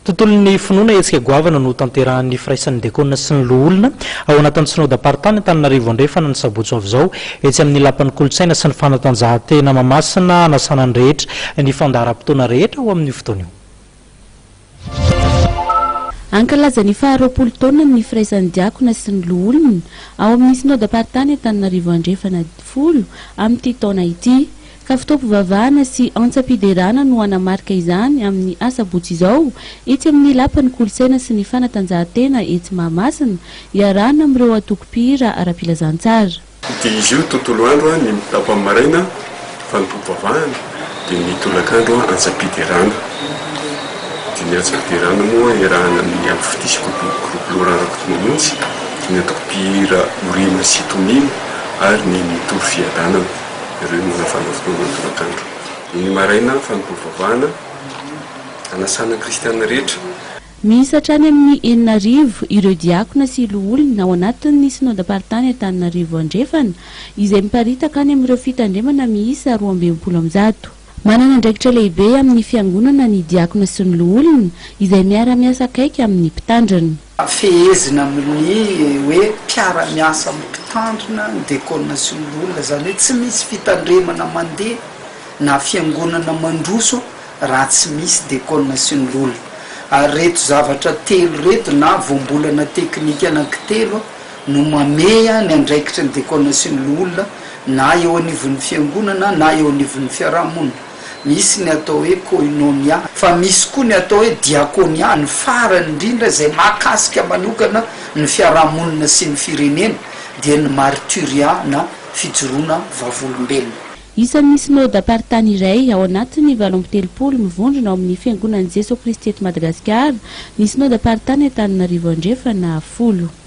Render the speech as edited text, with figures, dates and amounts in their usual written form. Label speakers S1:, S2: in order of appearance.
S1: Tontolon'ny finoana, hetsika goavana no tanterahan'ny firaisan'ny diakona sy ny loholona ao anatin'ny Synodamparitany Antananarivo Andrefana ny sabotsy ho avy izao etsy amin'ny Lapan'ny Kolontsaina sy ny Fanatanjahantena Mahamasina hanasana ny rehetra ny fandaharam-potoana rehetra ho amin'io fotoana io.
S2: Hankalaza ny faha 20 taonany ny firaisan'ny diakona sy ny loholona ao amin'ny Synodamparitany Antananarivo Andrefana 10 amin'ity taona ity. Ka fotoam-pivavahana sy antsam-piderana no hanamarika izany amin'ny asabotsy izao, etsy amin'ny Lapan'ny Kolontsaina sy ny Fanatanjahantena etsy Mahamasina, iarahana amin'ireo antoko mpihira ara-pilazantsara.
S3: Dia izy io tontolo andro ny tapany maraina fanompoam-pivavahana dia ny tolakandro antsam-piderana. Dia ny antsam-piderana moa iarahana amin'ny Antso Fitia sy Groupe Laurent Rakotomamonjy, ny antoko mpihira Orima sy Tomimo ary ny Mitory Fiadanana. Ireo no nafana fotoana tolakandro. Ny maraina fanompoam-pivavahana hanasana ny kristiana rehetra.
S2: Miisa hatrany amin'ny 6000 ireo diakona sy loholona ao anatin'ny Synodamparitany Antananarivo Andrefana izay miparitaka any amin'ireo fitandremana miisa 162. Manana andraikitra lehibe amin'ny fiangonana ny diakona sy ny loholona izay miara-miasa akaiky amin'ny mpitandrina.
S4: Fehezina amin'ny hoe mpiara-miasa amin'ny mpitandrina ny dekona sy ny loholona, izany hoe tsy misy fitandremana mandeha na fiangonana mandroso raha tsy misy dekona sy ny loholona. Ary ireto zavatra telo ireto na voambolana teknika anankitelo no mamehy ny andraikitry ny dekona sy ny loholona na eo anivon'ny fiangonana na eo anivon'ny fiarahamonina. Misy ny atao hoe koinonia, fa misy koa ny atao hoe diakonia, ny farany indrindra izay mahakasika manokana ny fiarahamonina sy ny firenena dia ny martyria na fijoroana vavolombelona.
S2: Isan'ny Synodamparitany iray ao anatin'ny 38 mivondrona ao amin'ny Fiangonan'i Jesoa Kristy eto Madagasikara ny Synodamparitany Antananarivo Andrefana 10.